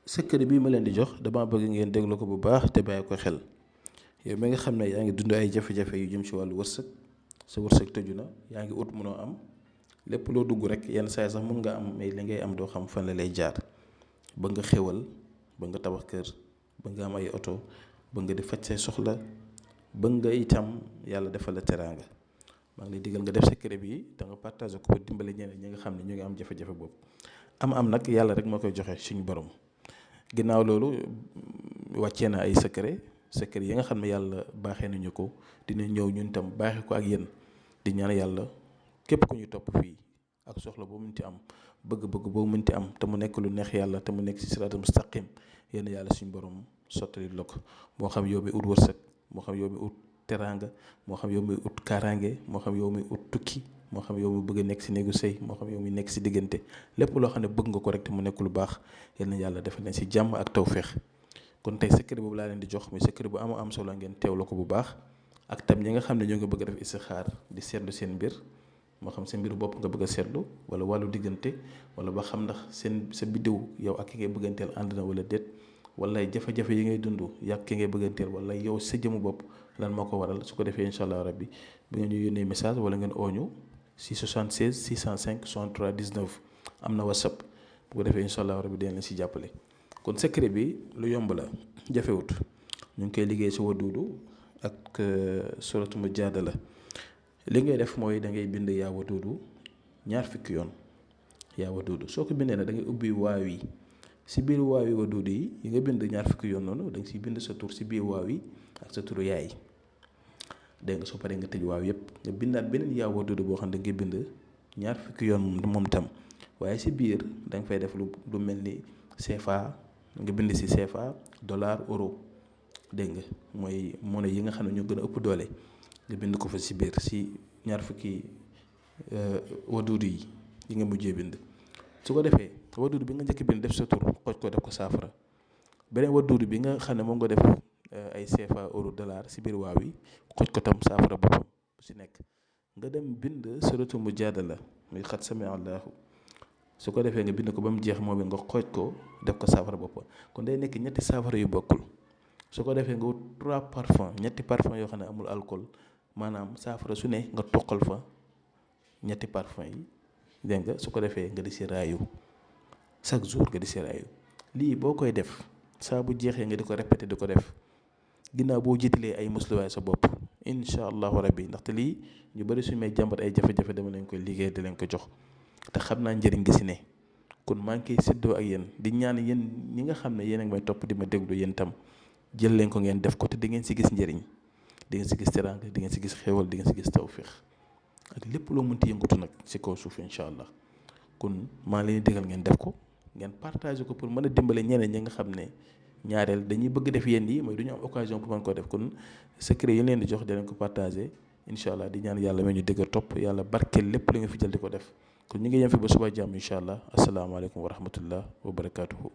secret bii ma leen di jox dama bëgg ngeen déglu ko bu baax te bàyyi ko xel yow mi nga xam ne yaa ngi dund ay jafe-jafe yu jëm ci wàllu wërsëg sa wërsëg tëju na yaa ngi ut mënoo am lépp loo dugg rek yenn saa yi sax mun nga am mais li ngay am doo xam fan la lay jaar ba nga xéwal ba nga tabax kër ba nga am ay oto ba nga di faj say soxla ba nga itam yàlla defal la teraanga maa ngi lay digal nga def secret bi da nga partager ko pour dimbale ñeneen ñi nga xam ne ñu ngi am jafe-jafe boobu am nag yàlla rek moo koy joxe suñu borom. ginnaaw loolu wàccee na ay secret yi nga xam ne yàlla baaxee nañu ko dina ñëw ñun tam baaxee ko ak yéen di ñaan yàlla képp ku ñu topp fii ak soxla boo mënti am bëgg-bëgg boo mënti am te mu nekk lu neex yàlla te mu nekk ci siraatal mustaqim yéen yàlla suñu borom sottali la ko moo xam yow mi ut wërsëg moo xam yow mi ut teraanga moo xam yow mi ut kaaraange moo xam yow mi ut tukki moo xam yow mi bëgg a nekk ci néegu sëy moo xam yow mi nekk ci diggante lépp loo xam ne bëgg nga ko rek te mu nekk lu baax yal na yàlla defal leen ci jàmm ak tawféex kon tey secret boobu laa leen di jox muy secret bu am solo ngeen teewlu ko bu baax ak tam ñi nga xam ne ñoo ngi bëgg a def istixaar di seetlu seen mbir moo xam seen mbiru bopp nga bëgg a seetlu wala wàllu diggante wala ba xam ndax sa biddiw yow ak ki ngay bëgganteel ànd na wala déet wala jafe-jafe yi ngay dund yàq ki ngay bëgganteel wala yow sa jëmu bopp lan moo ko waral su ko defee incha allah rabbi bi ngeen ñu yónnee message wala ngeen ooñu si 76 605 63 19 am na whatsapp bu ko defee incha allah rabbi dinañ leen si jàppale. kon secret bi lu yomb la jafewut ñu ngi koy liggéey si waduudu ak suratu mujaadala li ngay def mooy da ngay bind yaa waduudu ñaar fukki yoon yaa waduudu soo ko bindee nag da ngay ubbi waaw yi si biir waaw yi waduudu yi nga bind ñaar fukki yoon noonu da nga siy bind sa tur si biir waaw yi ak sa turu yaay dégg nga soo paree nga tëj waaw yëpp nga bindaat beneen yaa waduudu boo xam ne da ngay bind ñaar fukki yoon moom tam waaye si biir da nga fay def lu mel ni CFA nga bind si CFA dollar euro dégg nga mooy monnaie yi nga xam ne ñoo gën a ëpp doole nga bind ko fa si biir si ñaar fukki waduudu yi nga mujjee bind su ko defee waduudu bi nga njëkk bind def sa tur xooj ko def ko saafara beneen waduudu bi nga xam ne moom nga def ay CFA euro dollar si biir waaw yi xooj ko tam saafara boppam bu si nekk nga dem bind suratu mujaadala muy xat sami allahu su ko defee nga bind ko ba mu jeex moom nga xooj ko def ko saafara boppam kon day nekk ñetti saafara yu bokkul su ko defee nga wut 3 parfum ñetti parfum yoo xam ne amul alcool maanaam saafara su ne nga toqal fa ñetti parfum yi dégg nga su ko defee nga di si raayu chaque jour nga di si raayu lii boo koy def saa bu jeexee nga di ko répété di ko def ginnaaw boo jiitalee ay musluwaay sa bopp incha allahu rabbi ndaxte lii ñu bari suñu may jàmbat ay jafe-jafe dama leen koy liggéey di leen ko jox te xam naa njëriñ gi si ne kon maa ngi koy séddoo ak yéen di ñaan yéen ñi nga xam ne yéen a ngi may topp di ma déglu yéen tam jël leen ko ngeen def ko te di ngeen si gis njëriñ di ngeen si gis teraanga di ngeen si gis xéewal di ngeen si gis tawféex ak lépp loo mënti yëngatu nag si kaw suuf incha allah kon maa ngi leen di digal ngeen def ko ngeen partagé ko pour mën a dimbale ñeneen ñi nga xam ne ñaareel dañuy bëgg def yéen yi mooy du ñu am occasion pour mën koo def kon secret yi leen di jox dinañ ko partagé incha allah di ñaan yàlla may ñu dëgg topp yàlla barkeel lépp li nga fi jël di ko def kon ñu ngi yem fi ba suba jàmm incha allah asalaamaaleykum wa rahmatullah wa barakaatuhu.